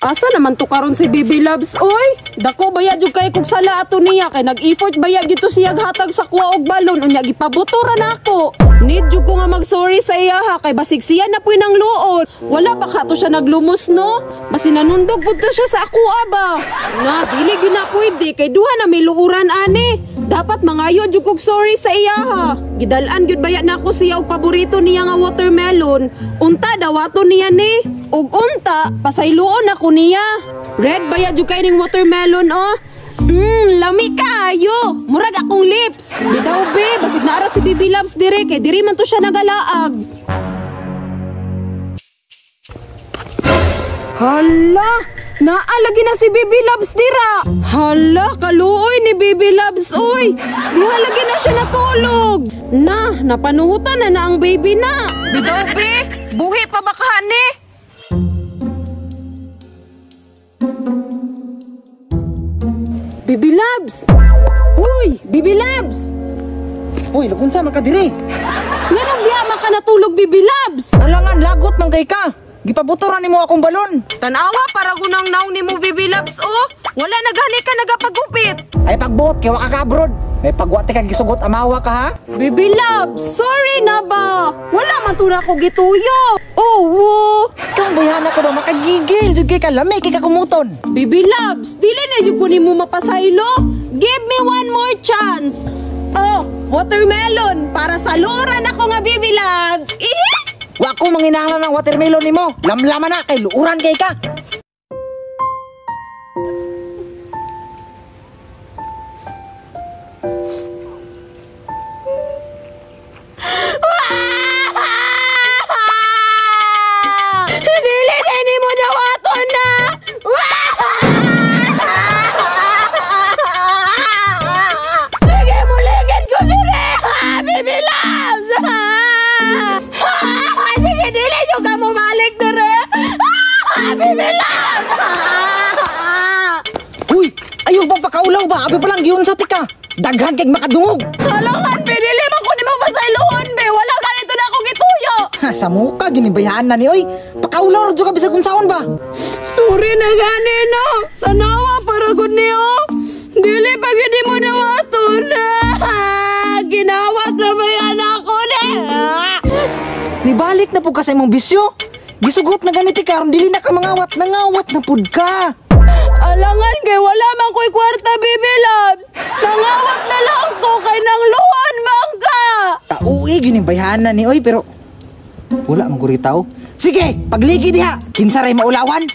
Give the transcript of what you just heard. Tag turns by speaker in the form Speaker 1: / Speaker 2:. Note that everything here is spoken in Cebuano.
Speaker 1: Asa naman to karon si Baby Loves, oy? Dako baya jud kay kog sala ato niya kay nag-effort baya gito siya hatag sa kuha og balon unya gipabutora nako. Need jud ko nga mag-sorry sa iya ha kay basig siya na puy nang luod. Wala pa ka to siya naglumos no? Basi nanundog pud to siya sa ako ba. Na dili gyud na pwede kay duha na may luuran ani. Dapat mangayo jud kog sorry sa iya ha. Gidal-an gyud baya nako siya og paborito niya nga watermelon. Unta dawato niya ni. Ug unta pasayloon ako niya. Red baya jud kay ning watermelon oh. Lami kaayo. Murag akong lips. Bitaw be, basig naara si Baby Loves dire kay diri man to siya nagalaag. Hala, naalagi na si Baby Loves dira. Hala, kaluoy ni Baby Loves oy. Diha lagi na siya natulog. Na, napanuhutan na na ang baby na. Bitaw be, buhi pa ba ka ni? Baby Loves! Uy, Baby Loves!
Speaker 2: Uy, lagunsa man ka diri?
Speaker 1: Nganong diha man ka natulog, Baby Loves?
Speaker 2: Alangan, lagot man kay ka. Gipabutoran nimo akong balon.
Speaker 1: Tanawa para gunang naong nimo, Baby Loves, oh. Wala na gani ka nagapagupit.
Speaker 2: Ay pagbuot kay wa ka kabrod. May pagwa ti ka gisugot amawa ka ha?
Speaker 1: Baby Loves, sorry na ba? Wala man to na ko gituyo. Oh, wo.
Speaker 2: Kang bayhana ka ba makagigil jud kay ka lami kay ka kumuton.
Speaker 1: Baby Loves, dili na jud ko nimo mapasaylo. Give me one more chance. Oh, watermelon para sa luoran ako nga Baby Loves. Eh?
Speaker 2: Wa ko manginahanglan ng watermelon nimo. Lamlaman na kay luoran kay ka.
Speaker 1: Dili na nimo dawaton na. Sige, muligid ko diri, Baby Loves. Sige, dili jud ka mumalik diri, Baby Loves.
Speaker 2: Uy, ayaw bang pakaulaw ba? Abi pa lang giyon sa tika. Daghan kay makadungog.
Speaker 1: Halangan, be, dili man ko nimo pasayloon, be. Wala ganito na akong gituyo.
Speaker 2: Sa muka ginibayaan na ni oy. Pakaulaw ra jud ka bisag unsaon ba?
Speaker 1: Sorry na gani no. Tanawa para gud niyo. Dili pa gyud nimo dawaton. Ginawat na ba yan ako ni?
Speaker 2: Nibalik na pud ka sa imong bisyo. Gisugot na ganiti ka aron dili na ka mangawat, nangawat na pud ka.
Speaker 1: Alangan kay wala man ko'y kwarta, Baby Loves. Nangawat na lang ko kay nang luhan man ka.
Speaker 2: Tauy ginibayaan na ni oy pero wala man guri tao. Sige, pagligi diha. Kinsa ray maulawan?